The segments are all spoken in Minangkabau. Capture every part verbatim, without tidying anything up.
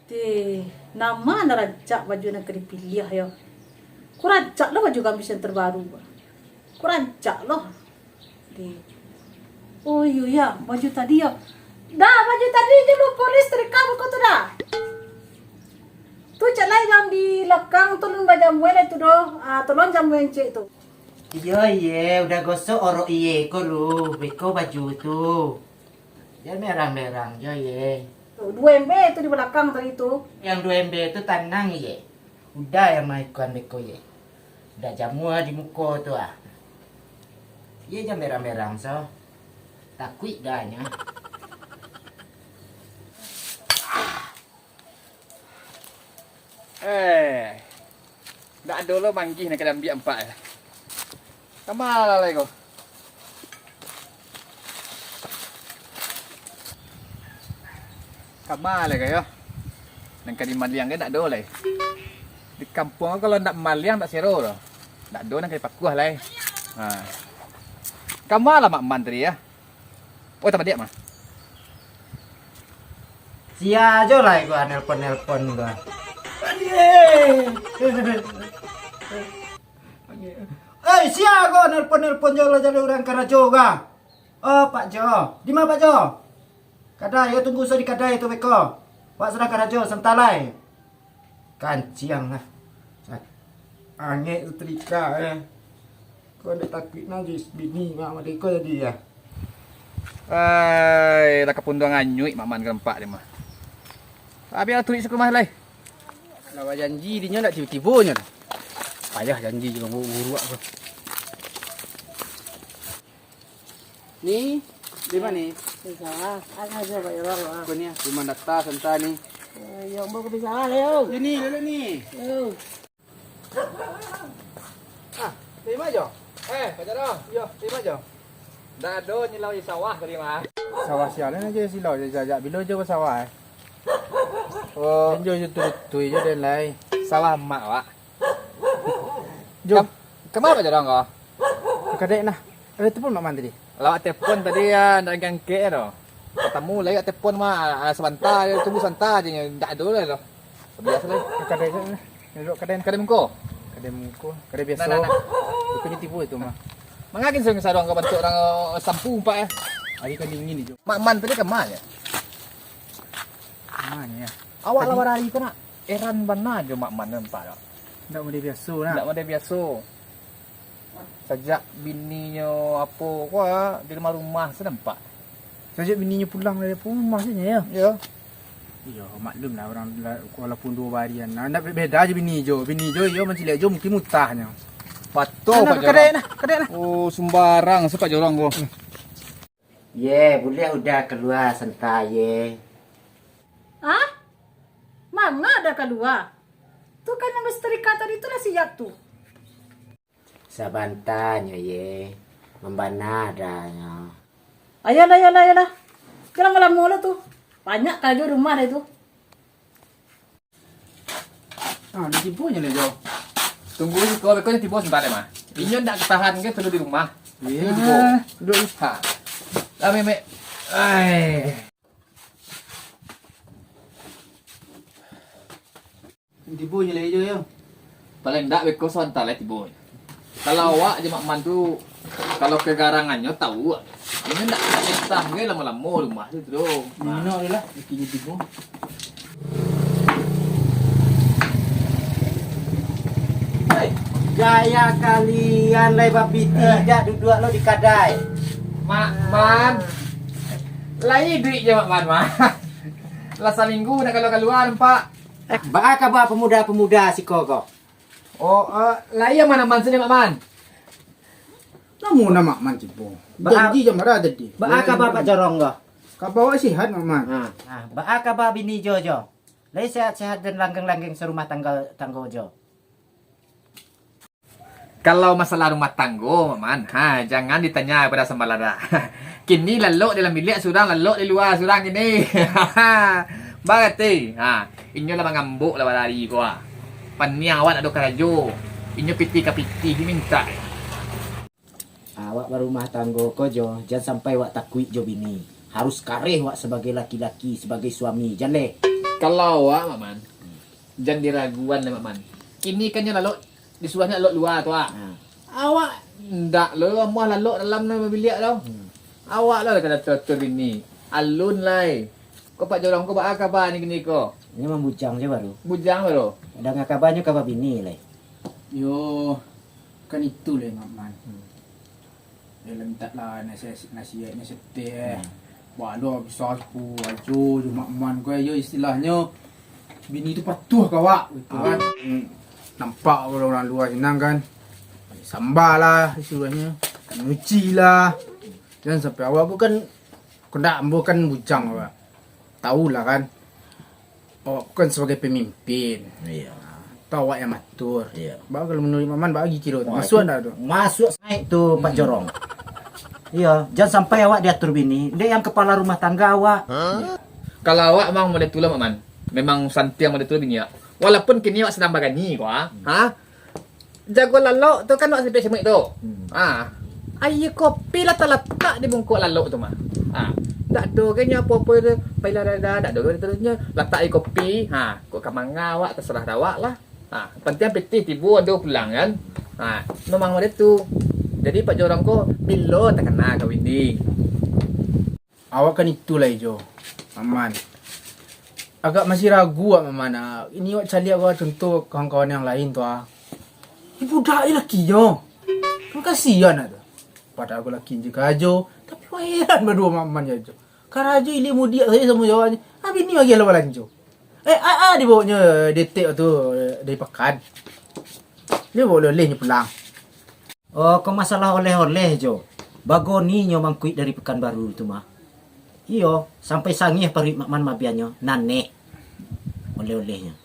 Deh, nan ma nan rancak baju nan ka dipiliah yo? Ko rancak lo baju gamis nan terbaru. Ko rancak lo. Deh. Oh iyo ya, baju tadi yo. Dah, baju tadi jo lupo setrika beko tu dah. Tu cek lai nan di lakang tu, alun bajamu lai tu doh. Ah, tolong jamu encik tu. Iyo, iye, udah gosok orok iye ko lu, beko baju tu. Jan merang-merang jo, iye. Tu, duo ember tu di balakang tadi tu. Yang duo ember tu tanang, iye. Udah yang maikuan beko, iye. Udah jamua di muko tu, ah. Iye jan merang-merang, so. Takuik dah nyo. Eh, ndak ado lo manggih nan ka diambiak ampak eh. Kama lah lai ko? Kama lai ko yo? Nan ka dimaliang ko ndak ado lai. Di kampuang ko kalau ndak maliang ndak sero doh. Ndak ado nan ka dipakuah lai. Ha. Kama lah Mak Man tadi yo? Oh, tambah diak mah. Sia jo lai gua nelpon-nelpon gua. Eh, sia gua nelpon-nelpon jo lah jaleh urang karajo gua. Oh, Pak Jo. Di ma Pak Jo? Kadai, yo tunggu so di kadai tu beko. Wak sadang karajo, santa lai. Kanciang lah. Angek setrika eh. Ko ndak takuik najis bini mak made ko jadi ya. Ai, lah kapunduang anyuik Mak Man ka nampak dia mah. Abih lah tulik suku mah lai. Lah bajanji dinyo ndak tibo-tibo nyo. Payah janji jo guru-guru ko. Ni, di ma ni? Di sawah. Ado ajo, Pak Yorong, ah. Ko ni, ah, rumah data santa ni. Eh, yo, ambo ka pi sawah lah, yo. Yo ni, lelek ni. Yo. Ah, di ma jo? Eh, Pak Jorong. Yo, di ma jo? Ndak ado nyilau di sawah tadi mah. Sawah sia lah ajo silau, jak, jak bilo jo ka sawah, eh. Oh. Jan jo, jo turut-turut jo den lai. Sawah mak, Wak. Jo. Kam-, kama Pak Jorong ko? Ka kadai nah. Ado telepon Mak Man tadi. Lah awak telepon tadi, ah, ndak angkek-angkek doh. Katamu lai awak telepon mah, ah, sabanta je, tunggu sabanta je, ndak ado lai doh. Biaso lai. Ka kadai je nah. Duduk kadai nah. Kadai muko? Kadai muko. Kadai biaso. Nah, nah, nah. Bukan tibo itu mah. Manga gin sarong-sarong ko bantuak urang, eh, sampu umpak, eh. Hari kan dingin ni, Jo. Mak Man tadi kama je? Kama ni, ya? Awak lah barari ko nak. Heran bana jo Mak Man nampak ko. Ndak model biaso nah. Ndak model biaso. Sajak bininyo apo ko, ah, di rumah-rumah se nampak. Sajak bininyo pulang dari apo rumah se nyo, ya? Yo. Iyo, maklum lah urang la-, walaupun duo barian. Nah, ndak be-, beda jo bini jo. Bini jo, iyo manciliak jo mungkin mutahnyo. Patuh, nah, Pak Jorong. Kadai nah, kadai nah. Oh, sumbarang se Pak Jorong ko. Ye, buliah udah kalua santa ye. Ah? Manga udah kalua? Tu kan nan basetrika tadi tu lah siap tu. Sabantanyo ye, mambana dah nyo. Ayolah, ayolah, ayolah. Jan lamo-lamo lo tu. Banyak karajo rumah deh tu. Ah, di tibo nyo le, Jo. Tunggu siko, beko nyo tibo sabanta deh mah. Inyo ndak tahan ke tidur di rumah. Iyo, tibo. Duduak. Ha. Lah, Mek, Mek. Ai. Tibo nyo lai jo, yo. Paling ndak beko sabanta lai tibo. Kalau awak jo Mak Man tu, kalau kagarangannyo tau awak. Inyo ndak, ndak betah gai lamo-lamo rumah tu, tu. Minok je lah, bikin tibo. Hei, gaya kalian lai bapiti, eh, dak duduak lo di kadai. Mak Man. Lai iduik jo Mak Man, mah. Lah saminggu ndak kalua-kalua nampak. Eh, baa kaba pamuda-pamuda siko ko? Oh, eh, lai aman-aman sajo, Mak Man. Namo nan Mak Man tibo? Baa, janji jo mara tadi. Baa kaba Pak Jorong ko? Kaba awak sihat, Mak Man. Ha, ha, baa kaba bini jo, jo? Lai sehat-sehat dan langgeng-langgeng sarumah tangga, tanggo jo? Kalau masalah rumah tanggo, Mak Man, ha, jangan ditanya kepada sambalah dah. Kini lalok dalam biliak surang, lalok di lua surang kini. Barati, ha, inyo lah mangambok lah barari ko, ha. Paniang awak ndak ado karajo. Inyo pitih ka pitih mintak. Awak barumah tanggo ko jo, jan sampai wak takuik jo bini. Harus kareh wak sabagai laki-laki, sabagai suami, jan leh. Kalau awak, Mak Man, jan diraguan lah, Mak Man. Kini kan nyo lalok, disuruahnyo lalok lua tu, ah. Hmm. Awak ndak lo, amuah lalok dalam no biliak tu. Hmm. Awak lah kena tutur bini. Alun lai. Ko Pak Jorong ko baa kaba ni kini ko? Inyo mambujang se baru. Bujang baru? Danga kabanyo kaba bini lai. Yo, kan itu lai, Mak Man. Hmm. Yo, lah mintak lah nasihat, nasihatnyo saketek, eh. Hmm. Baa lo bisa ko ajo jo Mak Man ko, yo istilahnyo bini tu patuah ka awak, gitu kan. Hmm. Nampak urang-urang lua sinan kan. Samba lah disuruahnyo, nyuci lah. Jan sampai awak ko kan, kandak ambo kan bujang awak. Tahu lah kan. Awak ko kan sabagai pamimpin. Iya. Atau awak yang matur. Iya. Baa kalau manuruik Mak Man, baa kiro tu? Wah, masuak itu ndak tu? Masuak sangaik tu, Pak Jorong. Hmm. Iya, jan sampai awak diatur bini dek yang kapalo rumah tangga awak. Kalau awak memang model tu lah, Mak Man. Memang santiang model tu bini awak. Walaupun kini awak sadang barani ko, ah. Hmm. Ha? Jago lalok tu kan awak sipik-sipik tu. Hmm. Ha. Aia kopi lah talatak di mungkok lalok tu mah. Ha. Ndak ado ge nyo apo-apo tu. Pailah dada, ndak ado ge tu nyo. Latak aia kopi. Ha. Kok ka manga awak, tasarah awak lah. Ha. Pantiang pitih tibo ado pulang kan. Ha. Memang model tu. Jadi Pak Jorong ko bilo takana kawin ni. Awak kan itu lai jo, Mak Man. Agak masih ragu awak, Mak Man, ah. Ini awak caliak awak contoh kawan-kawan yang lain tu, ah. Ibu dai lakinyo. Kan kasian awak tu. Padahal ko laki inyo karajo, tapi awak heran baduo Mak Man jo. Karajo ilia mudiak sajo samo jo awaknyo. Abih ni bagi lah balanjo. Eh, ah, ah, dibaonyo detek tu, eh, dari pakan. Dia bawa oleh-olehnyo pulang. Oh, kok masalah oleh-oleh jo. Bagoni nyo mangkuik dari Pekanbaru tu mah. Iyo, sampai sangih paruik Mak Man mabiannyo, naneh oleh-olehnyo.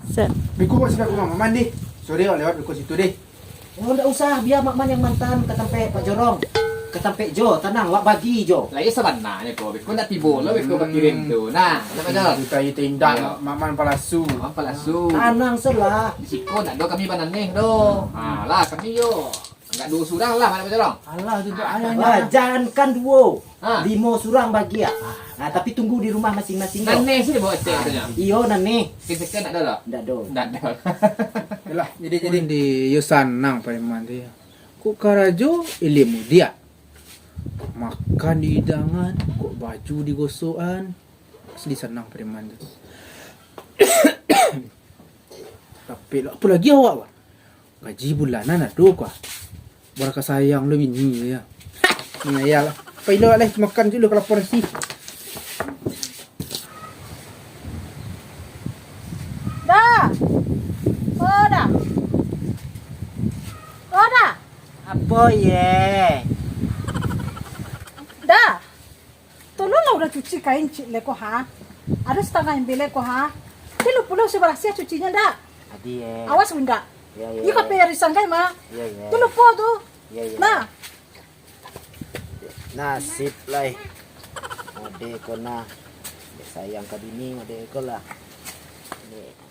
Set. Beko buat sida rumah Mak Man deh. Sore awak lewat beko situ deh. Oh, ndak usah, bia Mak Man yang mantan ka tampek Pak Jorong. Ka tampek Jo, tanang, wak bagi Jo. Lah, iyo sabananyo ko, beko ndak tibo lo beko bakirim tu. Nah, ndak ado. Itu kayu tindak, Mak Man palasu. Mak Man palasu. Tanang selah. Di siko ndak ado kami bananeh doh. Ha, lah, kami yo. Agak duo surang lah, Mak Jorong. Alah, tu, tu, ayah, ayah. Jangankan duo, ha, limo surang bagi, ah. Nah, tapi tunggu di rumah masing-masing, yo. Naneh sih dibawa cek tu, yo. Iyo, naneh. Kecek ndak ado lah? Ndak ado. Ndak ado. Yalah, jadi, jadi. Di yo sanang Pariman tu, yo. Kok karajo, ilia mudiak. Makan di idangan, kok baju digosokan. Asli sanang Pariman tu. Tapi lah, apo lagi awak, Bang? Gaji bulanan ado ko ah. Baraka sayang lo bini ko yo. Ngayal lah. Pai lo lah, makan dulu ka lapar nasi. Da. Oh, Da. Oh, Da. Apo ye? Da. Tolonglah urang cuci kain cik le ko, ha. Ado satangah ember le ko, ha. Tilu pulo se barasiah cucinyo ndak? Adi, eh. Awas, Bunda. Yo, yo. Iyo, kape ari sanggai, Ma. Yo, yo. Tu lupo tu. Yo, yo. Nah. Nasib lai. Mode ko nah. Dek sayang ka bini, mode ko lah. Ni.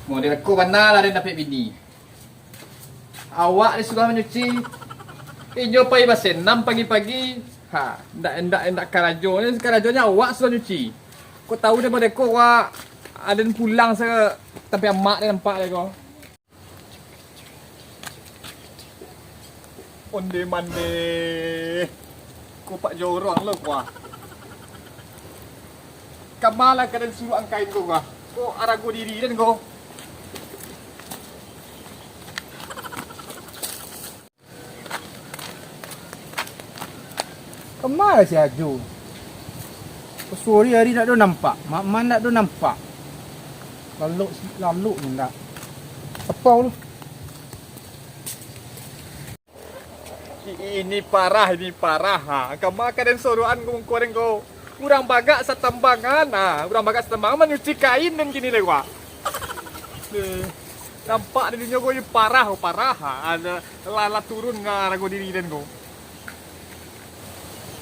Model ko bana lah den dapek bini. Awak disuruah manyuci, inyo pai basenam pagi-pagi. Ha, ndak, ndak, ndak karajo. Karajonyo awak suruah nyuci. Kok tahu den model ko, wak, aden pulang sa tampek amak den nampak den ko. Onde mande. Ko Pak Jorong lo ko ah. Kama lah ka den suruah angkain ko ah. Ko arago diri den ko. Kama lah si Ajo? Sore ari ndak do nampak, Mak Man ndak do nampak. Lalok si, lalok ni ndak. Apo lu? Ini parah, ini parah. Ha, kama ka den sorokan ko muko den ko. Urang bagak satambangan, ah, urang bagak satambangan manyuci kain den kini lai, wak. Eh, nampak di dunia ko parah, parah, ah, lah, lah turun harago diri den ko.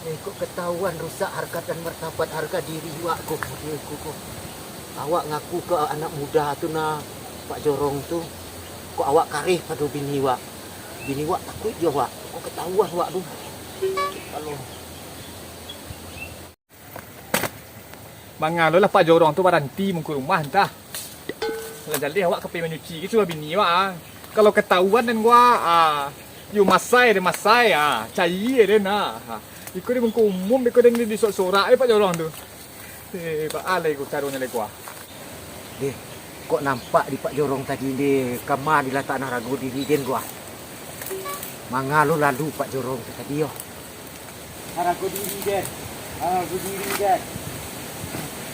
Eh, kok ketahuan rusak harkat dan martabat, harga diri wak ko, model ko, ko. Awak ngaku ke anak muda tu nah, Pak Jorong tu. Kok awak kareh pado bini wak. Bini wak takuik jo wak. Kok ketahuan wak tu. Kalau Mangalolah Pak Jorong tu baranti muko rumah ntah. Lah jaleh awak ka pai manyuci ke suruah bini wak, ah. Kalau katahuan den wak, ah, yo masai den masai, ah, cayie den, ah. Iko di muko umum, iko den disorak-sorak, eh, Pak Jorong tu. Eh, baa lai ko caronyo lai ko, ah. Deh, kok nampak di Pak Jorong tadi, deh, kama dilatakkan harago diri den ko, ah. Mangalo lalu Pak Jorong tu tadi, yo. Harago diri den. Harago diri den.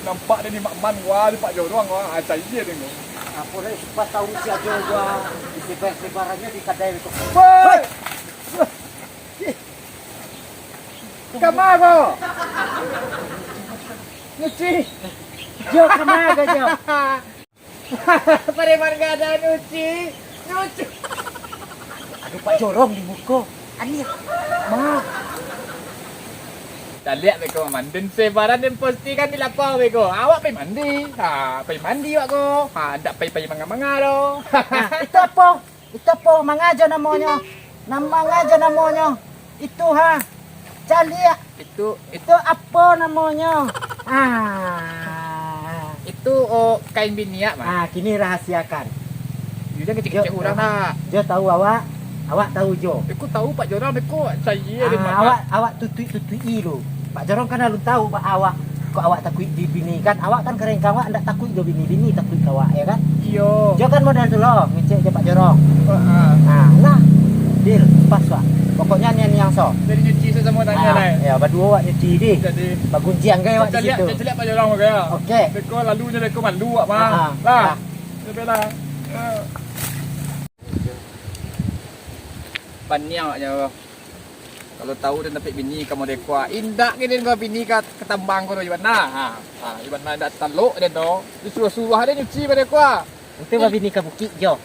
Nampak den ni Mak Man, wah, di Pak Jorong, wah, ah, cayie den ko. Apo lai, siapa tahu si ajo gua disebar-sebarannyo di kadai tu. Woi! Kama ko? Nyuci. Jo, kama ko, Jo? Pareman gadang nyuci, nyuci. Aduh, Pak Jorong di muko. Aniah. Ma. Caliak beko manden sebaran den postikan di lapau beko. Awak pai mandi. Ha, pai mandi awak ko. Ha, ndak pai-pai manga-manga doh. Nah, itu apo? Itu apo? Manga jo namonyo? Nam-, manga jo namonyo? Itu ha. Caliak. Itu, itu Itu apo namonyo? Ah. Itu, oh, kain biniak, Mas. Ah, kini rahasiakan. Yo, jan kecek-kecek Jo, urang, nak. Jo tahu awak, awak tahu Jo. Beko tahu Pak Jorong, beko cayie Ah, den, Mak. Awak, awak tutuik-tutuik-i lu. Pak Jorong kan alun tahu ba awak, kok awak takuik di bini kan. Awak kan karengkang, awak ndak takuik jo bini, bini takuik ka awak, ya kan? Iyo. Jo kan model tu lo, ngecek jo Pak Jorong. Heeh. Nah, lah. Deal, pas, Wak. Pokoknya nian yang so. Jadi nyuci sasamo tangan, Ah, eh. Ya, baduo awak nyuci di. Jadi Bagunjiang gai awak di Caliak, situ. Caliak Pak Jorong, Mak, ya. Oke. Beko lalu je beko mandu awak, mah. Ah, ah. Lah. Lah. Sampai lah. Ya. Paniang awaknyo. Kalau tahu den dapek bini ka model ko, indak ke den ko bini ka, ka tambang ko doh, Iban nah. Ha, ha, Iban nah indak talok den doh. Disuruah-suruah den nyuci model ko. Ente babini ka bukik jo.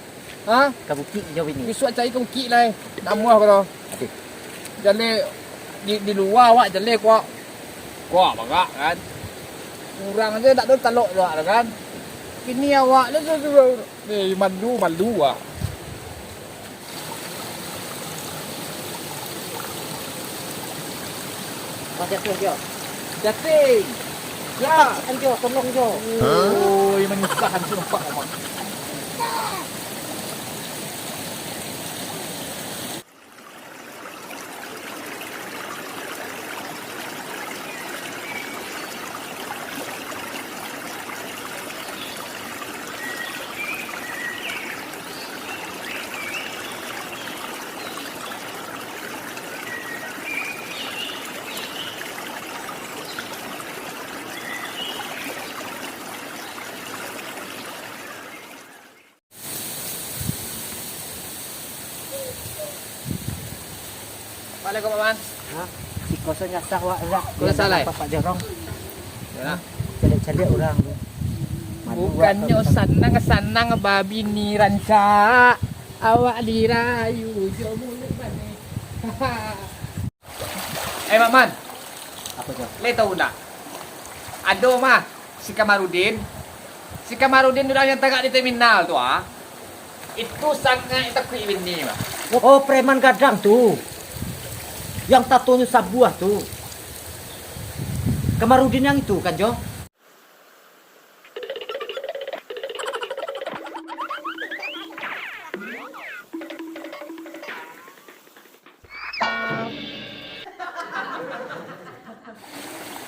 Ha? Ka bukik jo bini. Bisuak cari ka bukik lai. Nak amuah ko doh. Aduh. Jaleh di, di lua awak jaleh ko. Ko bagak kan. Urang je dak ado talok jo awak tu kan. Bini awak tu suruah-suruah. Eh, malu, malu ah. Wah, jatuah, Jo. Jatuah. Ya. An, Jo, tolong, Jo. Oi, manyusahkan tu nampak, Mak. Waalaikumsalam, Mas. Ha? Siko so nyasah wak lah. Kau nyasah, lai? Pak Jorong. Ya. Caliak-caliak urang tu. Malu wak. Bukannyo sanang-sanang babini rancak, awak dirayu jo muluik manih. Eh, Mak Man. Apo tu? Lai tahu ndak? Ado mah, si Kamarudin. Si Kamarudin urang yang tagak di terminal tu, ah. Itu sangaik takuik bini, mah. Oh, preman gadang tu. Yang tatonyo sabuah tu. Kamarudin yang itu kan, Jo?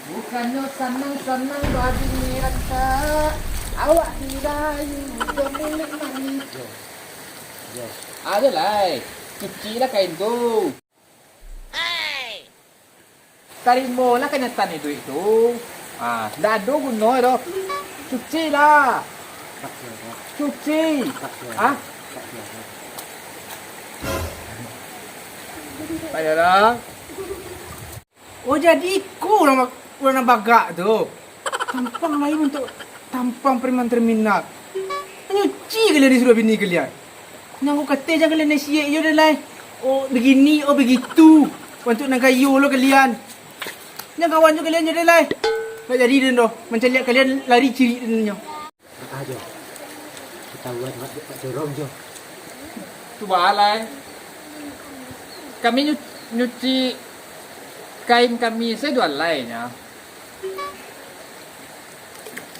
Bukannyo sanang-sanang babini rancak, awak dirayu jo muluik manih. Jo. Jo. Adolah, cucilah kain tu. Tarimolah kanyataan iduik tu. Ah, ndak ado guno doh. Cucilah. Cuci. Ah? Ayolah. Oh, jadi iko urang mak-, Urang nan bagak tu. Tampang lain untuak tampang preman terminal. Nyuci kalian disuruah bini kalian. Nan ko kateh jan kalian nasihat iyo deh lai. Oh begini, oh begitu. Untuak nan kayo lo kalian. Jan kawan jo kalian jo deh lai. Ndak jadi den doh. Mancaliak kalian lari cirik den nyo. Ah, Jo. Ketahuan Pak, Pak Jorong, Jo. Tu baa lai. Kami nyu-, nyuci kain kami sajo duo lai nyo.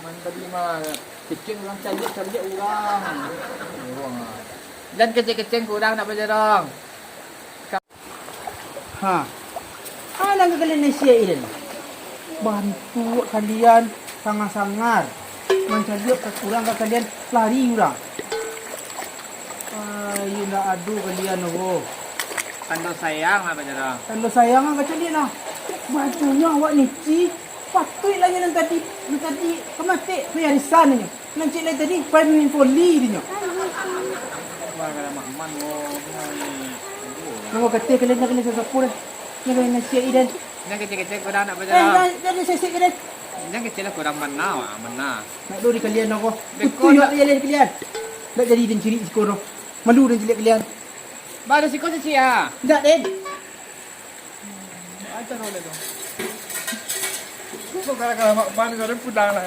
Man tadi mah kecek urang, caliak-caliak urang. Urang ah. Jan kecek-kecek urang nak bajorong. Ha. Alah ka kalian nasihat-i den. Bantuak kalian sangar-sangar. Mancaliak ka urang ka kalian lari urang. Ah, iyo ndak ado kalian doh. Tando sayang lah, Pak Jarang. Tando sayang lah kacaliak lah. Bajunyo awak nyuci, patuik lah nyo nan tadi, nan tadi ka matek, pai arisan nyo. Nan ciek lai tadi, pai main voli dinyo. Wah, kalau Mak Man, wah, nangko kateh kalian, kalian sasapo dah. Nan kalian nasihat-i den. Jan kecek-kecek kurang nak Eh, bajorong. Jan, jan sesek kalian. Jan kecek lah kurang mana, wah, mana. Nak do di kalian nangko. Beko Putuih nak awak kalian, kalian. Ndak jadi den cirik siko doh. Malu den cilik kalian. Baru siko cirik ah. Ndak, den. Ajar oleh tu. Kok gara-gara Mak Man kau dah pulang lah.